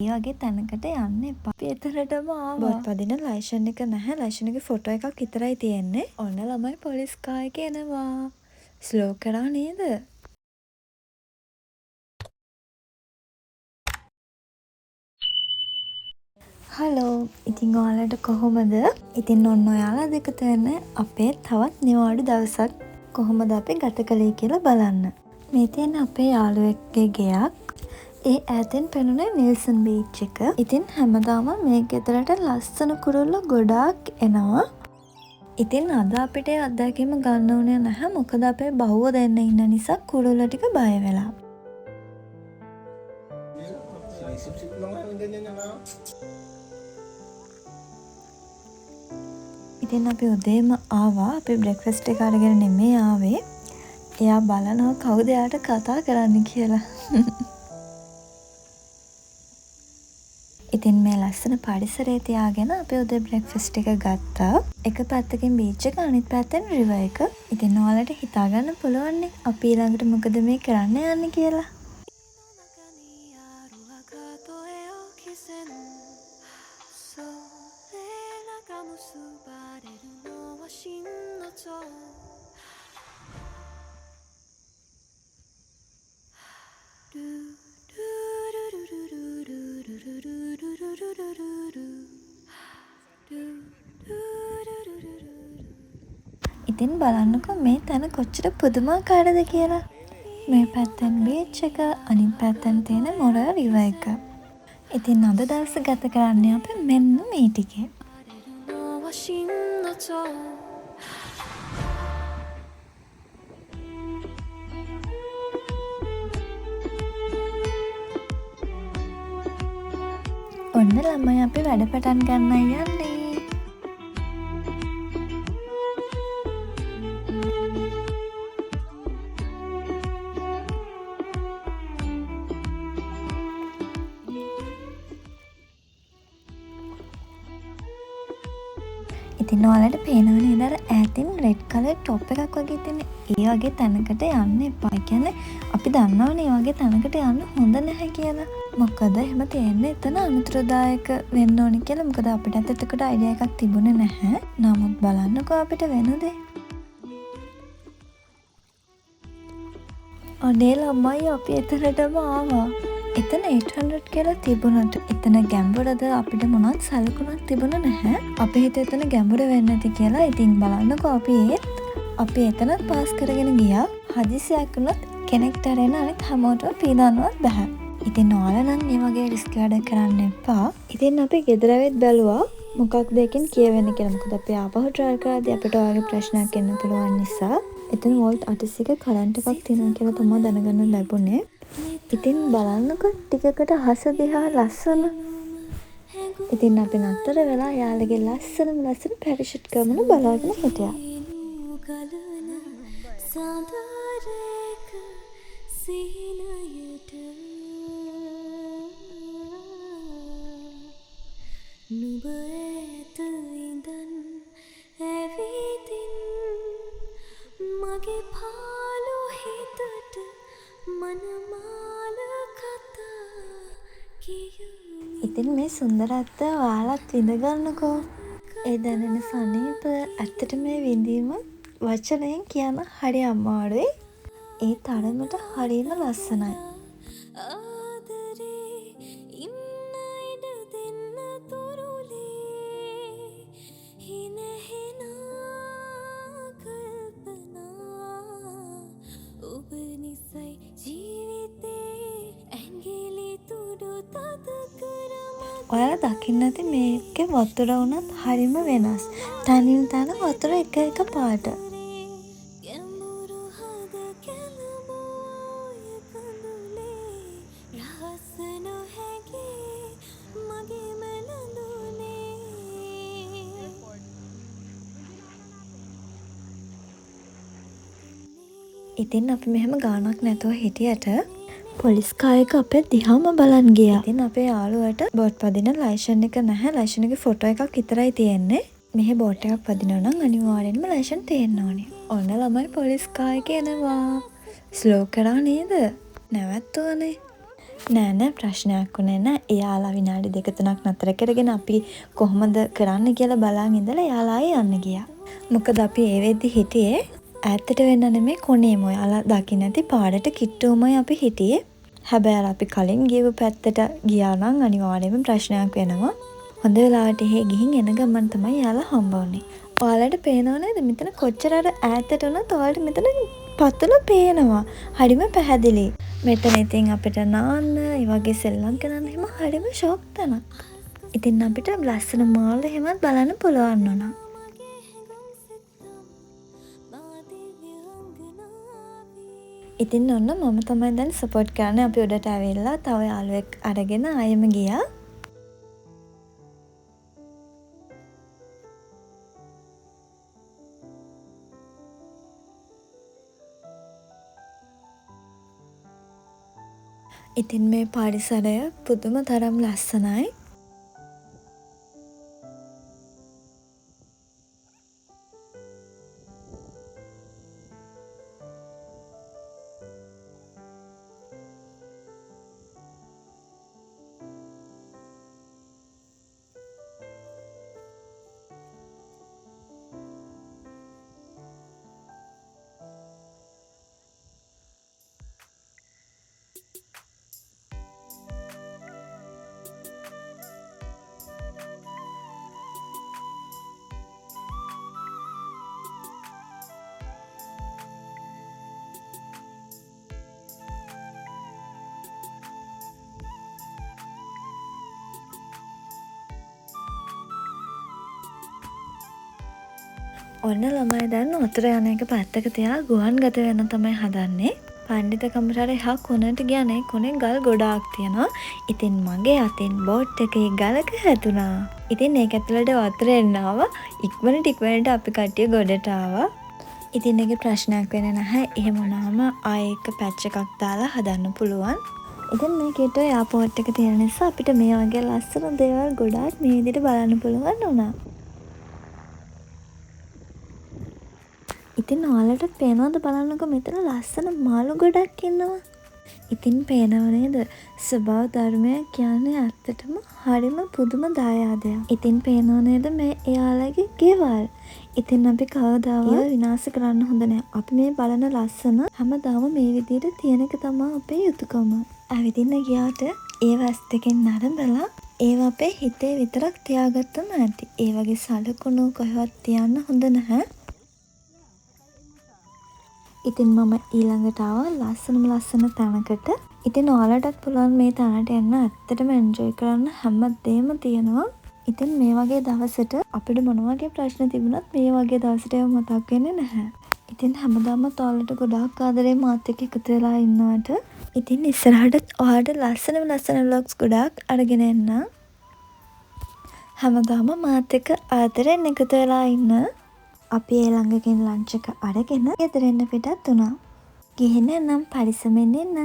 ඒ වගේ තැනකට යන්න එපා. අපි එතනටම ආවා. බෝට් පදින ලයිසන් එක නැහැ. ලයිසන් එකේ ෆොටෝ එකක් විතරයි තියෙන්නේ. ඔන්න ළමයි පොලිස් කාර් එක එනවා. ස්ලෝ කරා නේද? හලෝ, ඉතින් ඔයාලට කොහොමද? ඉතින් ඔන්න ඔයාලා දෙක වෙන අපේ තවත් නිවාඩු දවසක් කොහොමද අපි ගත කළේ කියලා බලන්න. මේ තියෙන අපේ යාළුවෙක්ගේ ගෙයක්. ඒ ඈතින් පෙනුනේ විල්සන් බීච් එක. ඉතින් හැමදාම මේ ගෙදරට ලස්සන කුරුල්ලෝ ගොඩාක් එනවා. ඉතින් අද අපිට ඒ අත්දැකීම ගන්න උනේ නැහැ. මොකද අපේ බහුව දෙන්න ඉන්න නිසා කුරුල්ලෝ ටික බය වෙලා. Sinisip-sip lang yung ganyan na. ඉතින් අපි උදේම ආවා. අපි බ්‍රෙක්ෆාස්ට් එක අරගෙන නෙමෙයි ආවේ. එයා බලනවා කවුද එයාට කතා කරන්න කියලා. ඉතින් මේ ලස්සන පරිසරය තියාගෙන අපි උදේ බ්‍රෙක්ෆාස්ට් එක ගත්තා. එක පැත්තකින් බීච් එක, අනිත් පැත්තෙන් රිවර් එක. ඉතින් ඔයාලට හිතාගන්න පුළුවන්නේ අපි ඊළඟට මොකද මේ කරන්න යන්නේ කියලා. ඉතින් බලන්නකෝ මේ තැන කොච්චර පුදුමාකාරද කියලා. මේ පැත්තෙන් බීච් එක, අනිත් පැත්තෙන් තියෙන මොර රිවර් එක. ඉතින් අද දවස ගත කරන්නේ අපි මෙන්න මේ ටිකේ. ඔන්න ළමයි අපි වැඩ පටන් ගන්නයි යන්නේ. ඉතින් ඔයාලට පේනව නේද අර ඈතින් රෙඩ් කලර් ටොප් එකක් වගේ තියෙන ඒ වගේ තැනකට යන්න එපා. ඒ කියන්නේ අපි දන්නවනේ ඒ වගේ තැනකට යන්න හොඳ නැහැ කියලා. මොකද එහෙම තියෙන්නේ එතන අනතුරුදායක වෙන්න ඕනි කියලා. මොකද අපිටත් එතකොට අයිඩියා එකක් තිබුණේ නැහැ. නමුත් බලන්නකෝ අපිට වෙන දේ. අනේ ළමයි අපි එතනටම ආවා. එතන 800 කියලා තිබුණට එතන ගැඹුරද අපිට මොනවත් සලකුණක් තිබුණ නැහැ. අපි හිතුවේ එතන ගැඹුර වෙන්න ඇති කියලා. ඉතින් බලන්නකෝ අපි ඒත් අපි එතනත් පාස් කරගෙන ගියා. හදිසියක් වුණත් කෙනෙක්ට ඇරෙන්න අනිත් හැමෝටම පීනන්නවත් බැහැ. ඉතින් ඔයාලා නම් මේ වගේ රිස්ක් වැඩ කරන්න එපා. ඉතින් අපි ගෙදර ඇවිත් බැලුවා මොකක්ද එකෙන් කියවෙන්නේ කියලා. මොකද අපි ආපහු ට්‍රයි කරද්දී අපිට ඔයාගේ ප්‍රශ්නයක් එන්න පුළුවන් නිසා. එතන වෝල්ට් 800 කරන්ට් එකක් තියෙනවා කියලා තමයි දැනගන්න ලැබුණේ. ඉතින් බලන්නකෝ ටිකකට හස දිහා ලස්සන. ඉතින් අපි නතර වෙලා යාළුවගේ ලස්සනම ලස්සන පැරෂූට් ගමන බලාගෙන හිටියා. නුඹ ඈත ඉඳන් ඇවිදින් මගේ පාළු හිතට මනමාල කතා කියමි. ඉතින් මේ සුන්දරත්වය ඔයාලත් විඳගන්නකෝ. ඒ දැනෙන සනීප ඇත්තට මේ විඳීම වචනයෙන් කියන්න හරි අමාරුයි. ඒ තරමට හරිම ලස්සනයි. ආදරේ ඉන්න ඉඩ දෙන්න තුරුලේ හිනහෙන කල්පනා ඔබ නිසයි ජීවිතේ ඇඟිලි තුඩු තද කර ඔයාලා දකින්න ඇති මේකේ වතුර වුණත් හරිම වෙනස්. තනින් තන වතුර එක එක පාට. ගැඹුරු හද කැළඹුවාය කඳුලේ රහස නොහැගී මගේම ළඳුනේ. ඉතින් අපි මෙහෙම ගාණක් නැතුව හිටියට පොලිස් කාර් එක අපේ දිහාම බලන් ගියා. ඉතින් අපේ යාළුවට බෝට් පදින ලයිසන් එක නැහැ. ලයිසන් එකේ ෆොටෝ එකක් විතරයි තියෙන්නේ. මෙහෙ බෝට් එකක් පදිනවා නම් අනිවාර්යෙන්ම ලයිසන් තියෙන්න ඕනේ. ඔන්න ළමයි පොලිස් කාර් එක එනවා. ස්ලෝ කරා නේද? නැවැත්තුවනේ. නෑ නෑ, ප්‍රශ්නයක් වුණේ නෑ. එයාලා විනාඩි දෙක තුනක් නතර කරගෙන අපි කොහොමද කරන්න කියලා බලන් ඉඳලා එයාලා ආයේ යන්න ගියා. මොකද අපි ඒ වෙද්දි හිටියේ ඈතට වෙන්න නෙමෙයි, කොනේම ඔයාලා දකින්න ඇති පාරට කිට්ටුවමයි අපි හිටියේ. හැබැයි අර අපි කලින් ගියපු පැත්තට ගියා නම් අනිවාර්යයෙන්ම ප්‍රශ්නයක් වෙනවා. හොඳ වෙලාවට එහෙ ගිහින් එන ගමන් තමයි එයාලා හම්බ වුණේ. ඔයාලට පේනව නේද මෙතන කොච්චර අර ඈතට වුණත් ඔයාලට මෙතන පතුල පේනවා. හරිම පැහැදිලි. මෙතන ඉතින් අපිට නාන්න, ඒ වගේ සෙල්ලම් කරන්න එහෙම හරිම ෂෝක් තැනක්. ඉතින් අපිට ලස්සන මාළු එහෙමත් බලන්න පුළුවන් වුණා. මගේ හැඟුම් සිත්තම් මා දිව්‍ය අංගනාවී. ඉතින් ඔන්න මම තමයි දැන් සපෝට් කරන්නේ. අපි උඩට ඇවිල්ලා තව යාළුවෙක් අරගෙන ආයෙම ගියා. ඉතින් මේ පරිසරය පුදුම තරම් ලස්සනයි. ඔන්න ළමයි දැන් වතුර යන එක පැත්තක තියලා ගුවන් ගත වෙන්න තමයි හදන්නේ. පණ්ඩිතකමට අර එහා කොනට ගියානේ, කොනේ ගල් ගොඩාක් තියෙනවා. ඉතින් මගේ අතින් බෝට් එකේ ගලක හැදුනා. ඉතින් ඒක ඇතුළට වතුර එන්න ආවා. ඉක්මනට ඉක්මනට අපි කට්ටිය ගොඩට ආවා. ඉතින් ඒකේ ප්‍රශ්නයක් වෙන්නේ නැහැ. එහෙම වුණාම ආයෙ එක පැච් එකක් දාලා හදන්න පුළුවන්. ඉතින් මේ කිට්ටුව එයාපෝට් එක තියෙන නිසා අපිට මේ වගේ ලස්සන දේවල් ගොඩාක් මේ විදිහට බලන්න පුළුවන් වුණා. ඉතින් ඔයාලටත් පේනවද බලන්නකෝ මෙතන ලස්සන මාළු ගොඩක් ඉන්නවා. ඉතින් පේනව නේද ස්වභාව ධර්මය කියන්නේ ඇත්තටම හරිම පුදුම දායාදයක්. ඉතින් පේනව නේද මේ එයාලගේ ගෙවල්. ඉතින් අපි කවදාවත් ඒවා විනාශ කරන්න හොඳ නෑ. අපි මේ බලන ලස්සන හැමදාම මේ විදිහට තියෙන එක තමා අපේ යුතුකම. ඇවිදින්න ගියාට ඒව ඇස් දෙකෙන් නරඹලා ඒව අපේ හිතේ විතරක් තියාගත්තම ඇති. ඒ වගේ සලකුණු කොහෙවත් තියන්න හොඳ නැහැ. ඉතින් මම ඊළඟට ආවා ලස්සනම ලස්සන තැනකට. ඉතින් ඔයාලටත් පුළුවන් මේ තැනට එන්න, ඇත්තටම එන්ජොයි කරන්න හැම දේම තියෙනවා. ඉතින් මේ වගේ දවසට අපිට මොන වගේ ප්‍රශ්න තිබුණත් මේ වගේ දවසට ඒවා මතක් වෙන්නේ නැහැ. ඉතින් හැමදාමත් ඔයාලට ගොඩාක් ආදරේ මාත් එක්ක එකතු වෙලා ඉන්නවට. ඉතින් ඉස්සරහටත් ඔයාලට ලස්සනම ලස්සන ව්ලොග්ස් ගොඩාක් අරගෙන එන්නම්. හැමදාම මාත් එක්ක ආදරෙන් එකතු වෙලා ඉන්න. අපි ඒ ළඟකින් ලන්ච් එක අරගෙන ගෙදර එන්න පිටත් වුණා. ගිහින් එන්නම්, පරිස්සමෙන් ඉන්න.